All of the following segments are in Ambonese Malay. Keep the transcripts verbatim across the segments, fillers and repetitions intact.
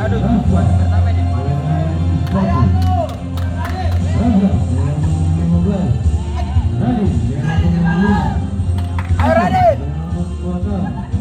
Aduh, buat pertama deh. Ayo, Radit.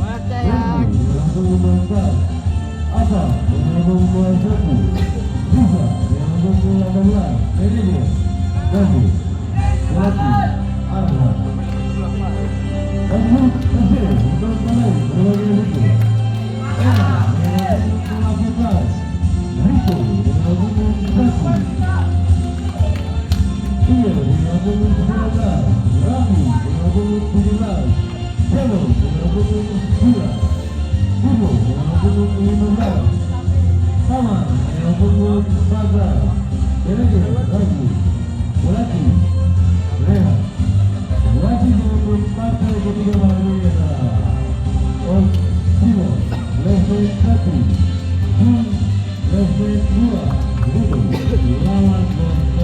Baca, ya. Tama, yang pukul empat belas. Gereja, Rabu, Bulati, Reha. Bulati, yang pukul empat belas, ketiga, Maria, Om Timo, Leslie, satu, Jun, Leslie, dua, Rito, lawan Don Tony.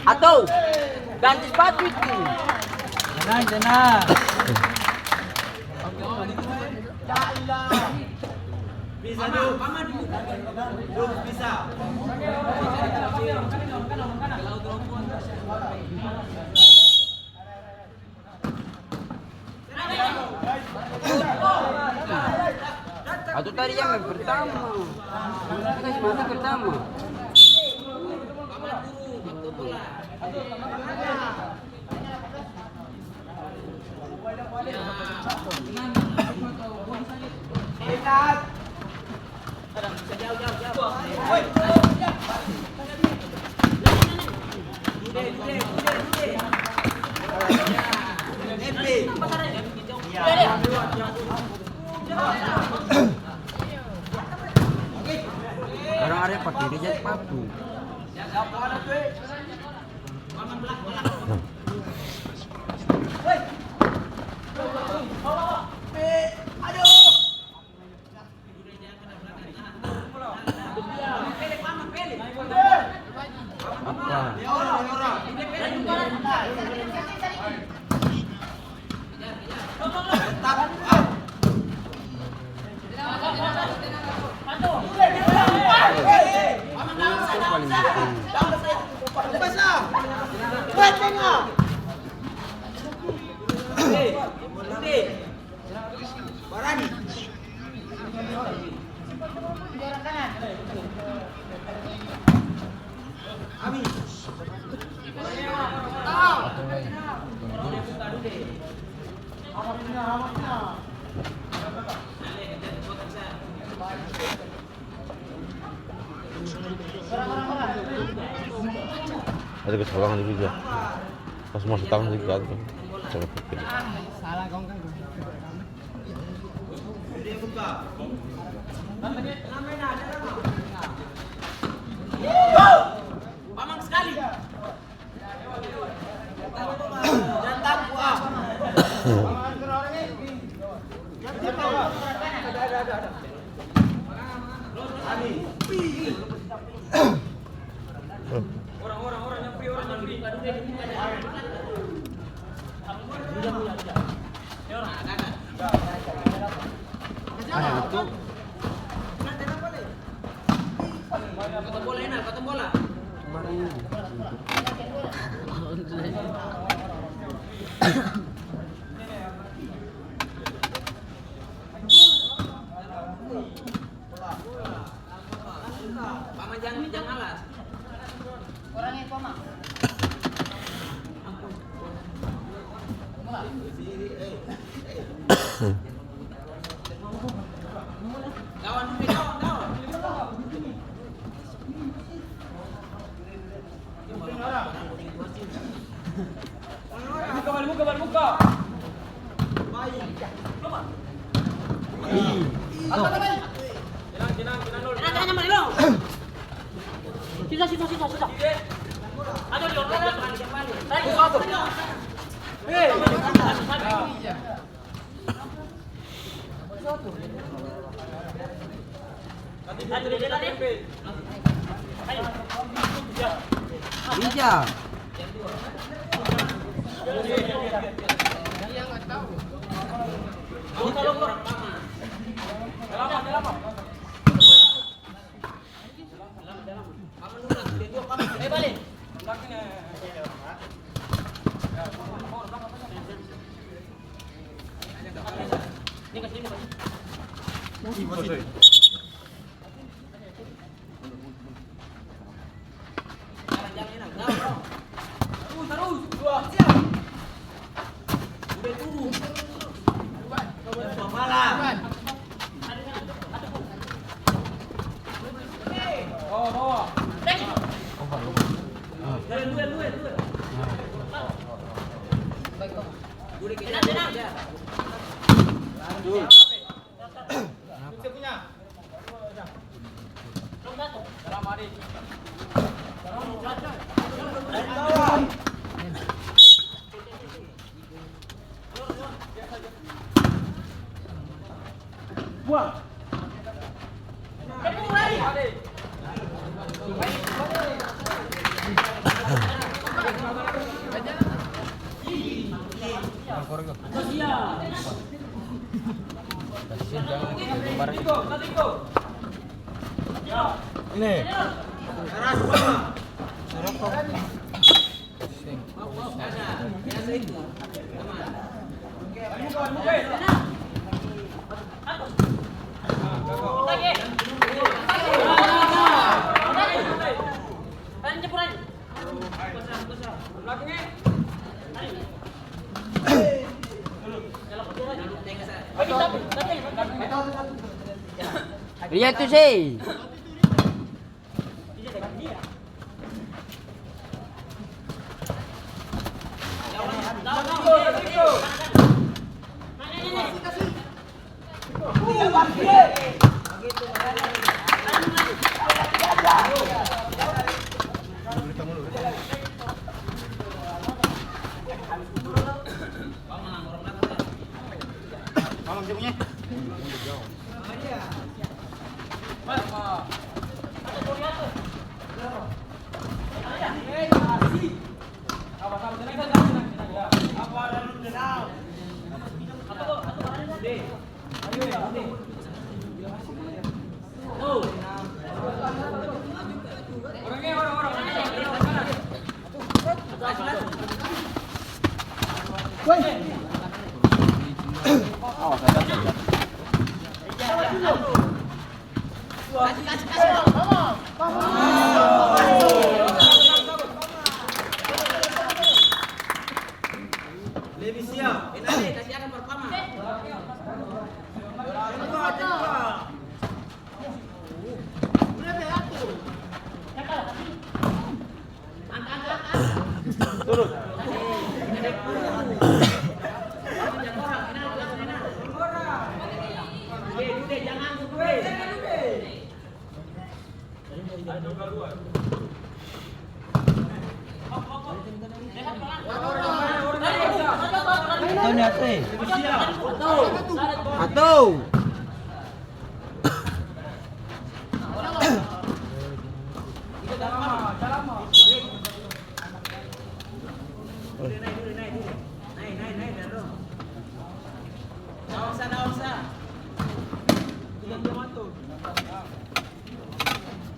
Atau ganti sepatu itu. Tenang, tenang. Bisa, Duk. Duk, bisa. Atau tadi yang pertama. Kita kasih mata pertama. Orang ada pakai dia jadi patu. Apa? Ada kesalahan dikit ya. Pas mau tangan dikit jatuh. Salah pikir. Ija. Ini. Lia tu sei. Lebih siap. Kasi akang par Pama. Turun. Atau ni, atau, eh. Atau.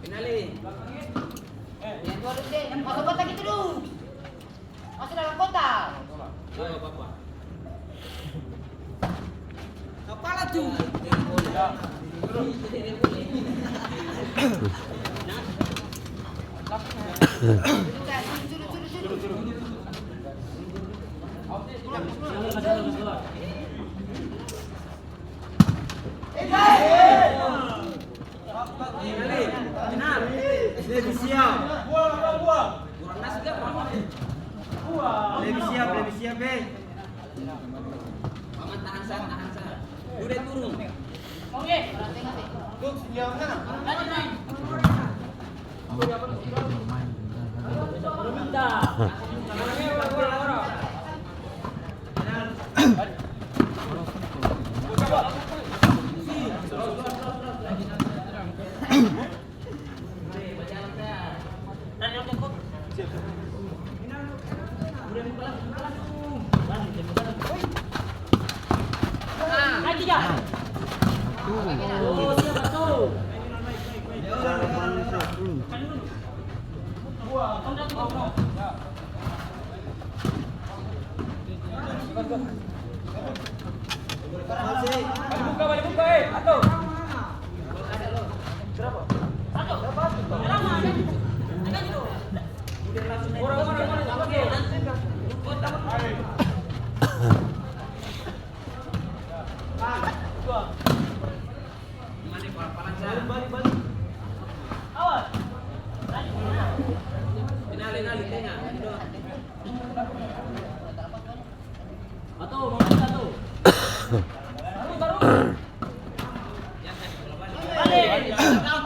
Kenali. Yang dua dulu deh, yang masuk kotak itu dulu. Masuk dalam kotak. Yo, Bapak. Kapala tuh. Lebih siap. Lebih siap, lebih siap, eh. Paman, tahan sa, tahan sa. Dude turun.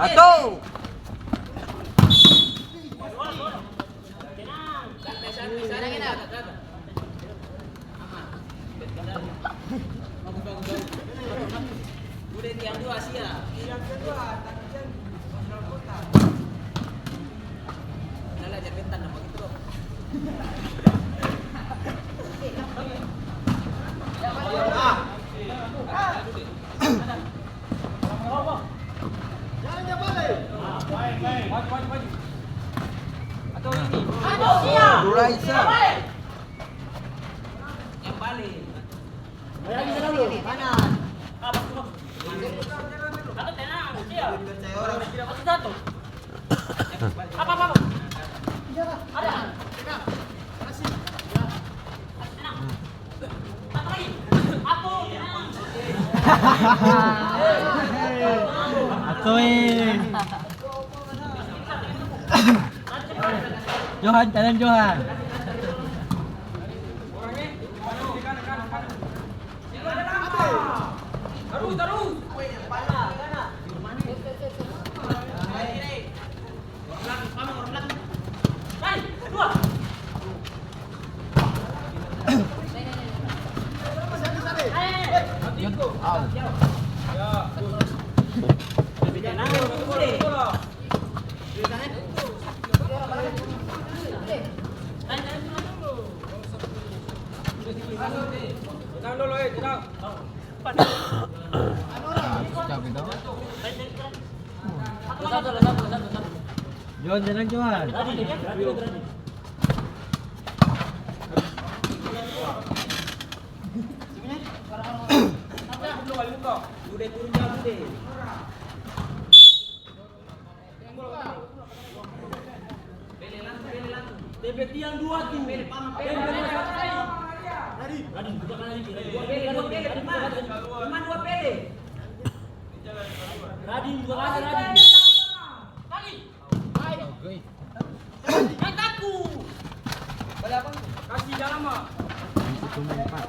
Atau. Mulai sa. Atoi. Johan, jalan Johan. Johan, tenang, Johan. Bele langsung, bele langsung. Bele tiang dua tu. Bele pama, bele pama. Radin, buka kanan dikit, Radin. Dua bele, dua bele, cuma. Cuma dua bele. Radin, buka kanan, Radin. Kali. Yang kaku. Bale apa? Kasih jalan, Mak. Kasih komen, Pak.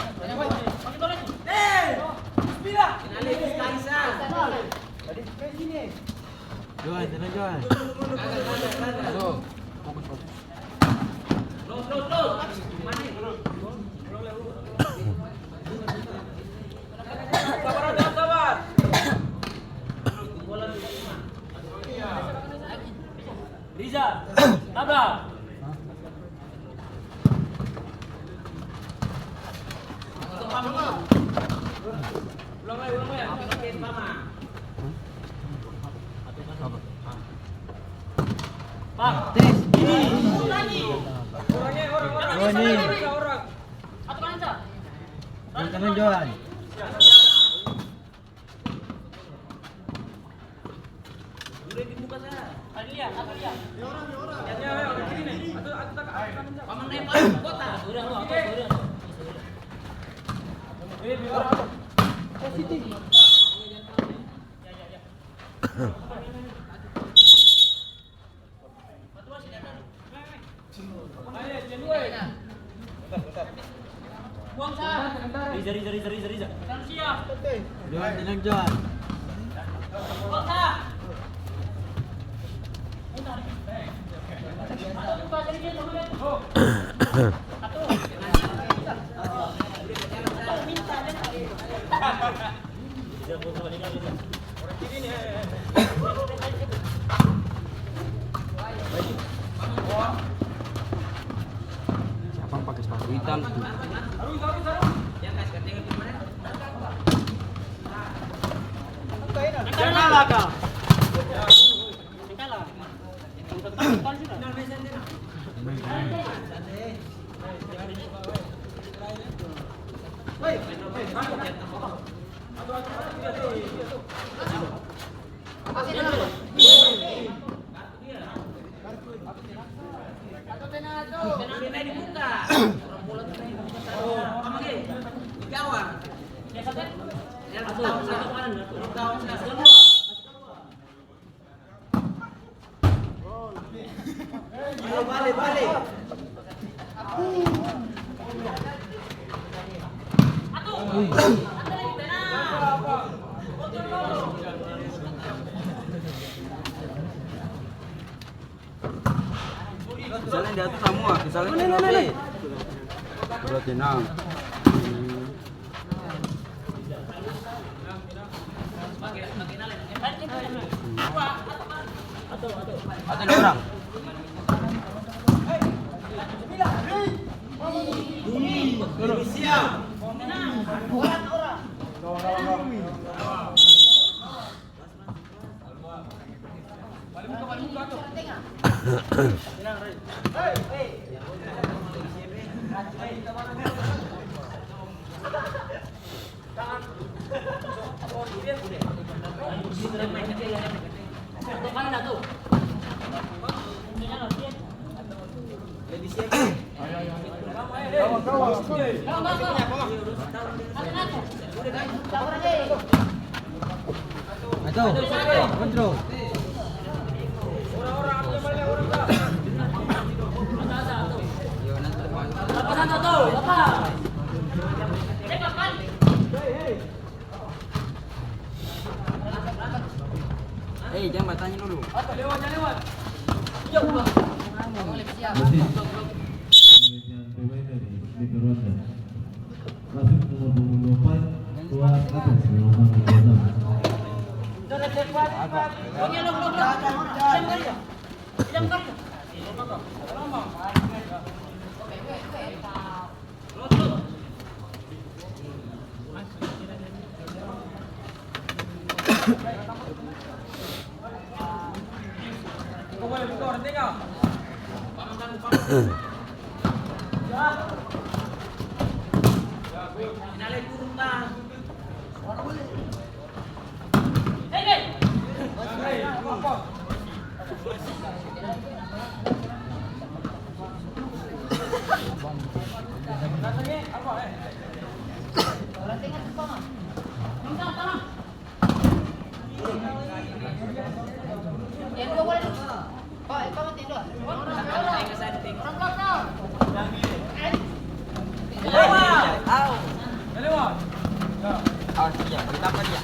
Eh, bismillah. Kenalin, Kaisa. Tadi sini. Johan, sana Johan. Aduh, fokus, fokus. Riza, tabrak. Johan, Johan. Riza, Riza, Riza, Riza, Riza. Johan, tenang, Johan. Siapa yang pakai sepatu hitam tuh? Misalnya di atas samua, misalnya di atas. Udah tenang. Ada orang. Siap. Ayo, kontrol. Hei, jang batanya dulu. Berarti penelitian pemain dari Sniper Wonder. Masuk nomor punggung dua puluh empat, keluar atas nomor punggung dua puluh enam. Awas dia, bagi tampa dia.